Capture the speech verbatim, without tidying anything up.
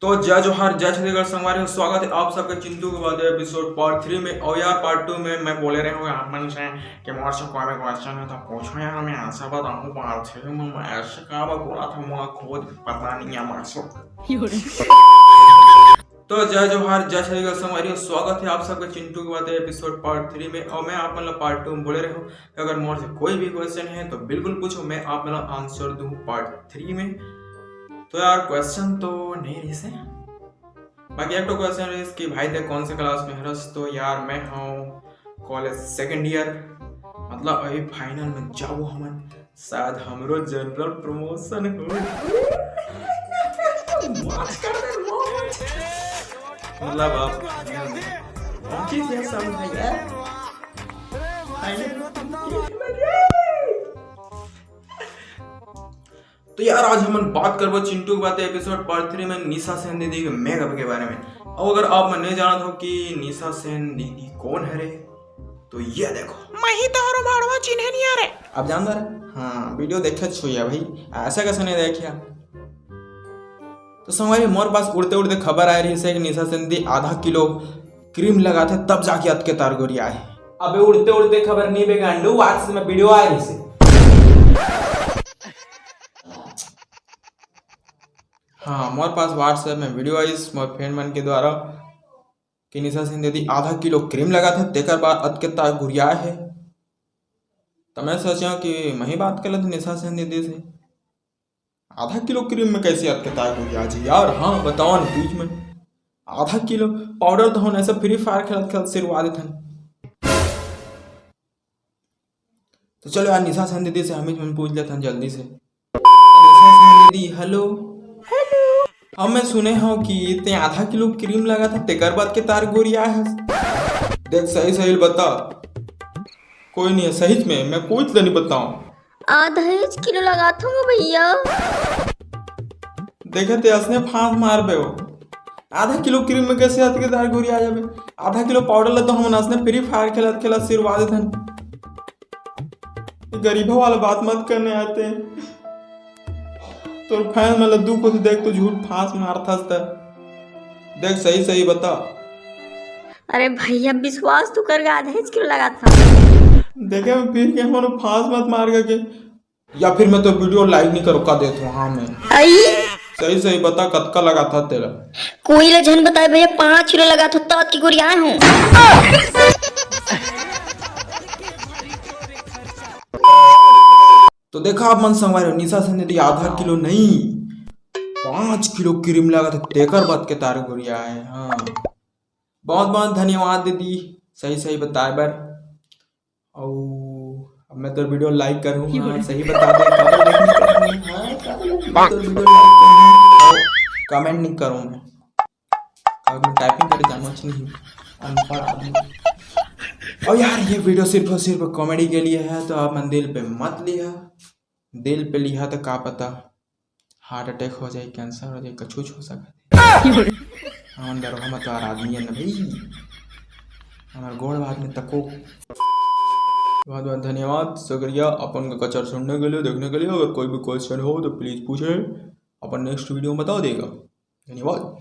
तो जय जोहार, जय छत्तीसगढ़ संगवारी हो, स्वागत है आप सबके चिंटू के बातें एपिसोड पार्ट थ्री में। और यार, पार्ट टू में मैं बोले रहे हूँ आप मन से कि मोर से कोई भी क्वेश्चन है तो पूछो यार, मैं आंसर बताऊँ। पार्ट थ्री में मैं ऐसे का बोला था, मुझे खुद पता नहीं है मानसो। तो जय जोहार, जय छत्तीसगढ़ संगवारी हो, स्वागत है आप सबके चिंटू के बातें एपिसोड पार्ट थ्री में। और मैं आप मतलब पार्ट टू में बोले रहे हूँ कि अगर मोर से कोई भी क्वेश्चन है तो बिल्कुल पूछो, मैं आप मतलब आंसर दूँ पार्ट थ्री में। तो यार, क्वेश्चन तो नहीं रहिस हे, बाकी एक ठो क्वेश्चन रहिस कि भाई, ते कौन से क्लास में हरस? तो यार, मैं हूँ कॉलेज सेकंड ईयर, मतलब अभी फाइनल में जाबो हमन। शायद हमरो जनरल प्रमोशन हो। मौज कर दे, मौज। मतलब, अब मौज ये सब है यार। तो यार, आज हमन बात करबो चिंटू के बातें एपिसोड पार्ट थ्री में निशा सेन दीदी के मेकअप के बारे में। और अगर आप मन नहीं जानत हो कि निशा सेन दीदी कौन हरे, तो ये देखो। मैं ही तोहरो भाड़वा चिन्हे नहीं आ रे। आप जानता रहे? हाँ, वीडियो देखे छुया भाई, ऐसा कैसे नहीं देखिया? तो संगवारी, मोर पास उड़ते उड़ते खबर आए रहिस हे कि निशा सेन दीदी आधा किलो क्रीम लगाथे तब जाके अतके तार गोरियाए। अबे उड़ते उड़ते खबर नहीं बे गांडू, WhatsApp में वीडियो आए रहिस हे। हाँ, मोर पास WhatsApp में वीडियो आइस मोर फ्रेंड मन के द्वारा कि निशा सेन दीदी आधा किलो क्रीम लगाथे तेकर बाद अतके तार गोरियाए हे। त मैं सोचेंव कि मैं ही बात कर लेथन निशा सेन दीदी से। आधा किलो क्रीम में कैसे अतके तार गोरिया जी यार? हाँ, बताओ ना, बीच में आधा किलो पाउडर तो होना, ऐसा फ्री फायर खेलत खेलत सिरवा देथन। तो चलो यार, निशा सेन दीदी से हम ही मन पूछ लेथन जल्दी से। निशा सेन दीदी, हेलो। हेलो। हम मैं सुने हव कि ते आधा किलो क्रीम लगाथा, तेकर बाद के तार गोरिया हस। देख, सही सही बता। कोई नहीं है, सही में मैं कुछ तो नहीं बताऊं। आधा ही किलो लगाथों भैया। देखे ते असने फांस मारबे हो। आधा किलो क्रीम में कैसे अतके तार गोरिया जाबे? आधा किलो पाउडर ला तो हमन असने फ्री फायर खेलत खेलत सिरवा देथन। ये गरीबों वाला बात मत करने आते। तोर फैन मतलब दुख होते देख, तो झूठ फांस मारथस त। देख, सही सही बता। अरे भैया, विश्वास तो कर, आधा ही किलो लगाथा। देखे, मैं फिर के हमन फांस मत मार के, या फिर मैं तो वीडियो लाइक नहीं करूँ, का देत हूँ। हाँ, मैं आई। सही सही बता, कतका लगाथा तेला? कोई ला झन बताए भैया, पाँच किलो लगाथा, त अतके गोरियाए हूँ। तो देखा आप मन संगवारी हो, निशा सेन दीदी आधा किलो नहीं, पाँच किलो क्रीम लगाथा, तेकर बाद के तार गोरियाए। हाँ, बहुत बहुत धन्यवाद दीदी, सही सही बताए बर। अउ अब मैं तो वीडियो लाइक करूँ, हाँ, सही बता दे, काबर लाइक नहीं करूँ, हाँ, काबर लाइक नहीं करूँ, वीडियो लाइक करूँ, कमेंट नहीं करूँ मैं, काबर मैं टाइपिंग करे जानवच नहीं, अनपढ़ आदमी। और यार, ये वीडियो सिर्फ और सिर्फ कॉमेडी के लिए है, तो आप मन दिल पे मत लिया, दिल पे लिया तो का पता हार्ट अटैक हो जाए, कैंसर हो जाए, कछुच हो सकत हे। हमन दरोगा मतवार आदमी है ना भाई, हमारे गोड़ बात में तको। बहुत बहुत धन्यवाद, शुक्रिया अपन का कचर सुनने के लिए, देखने के लिए। अगर कोई भी क्वेश्चन हो तो प्लीज पूछे, अपन नेक्स्ट वीडियो में बता देगा। धन्यवाद।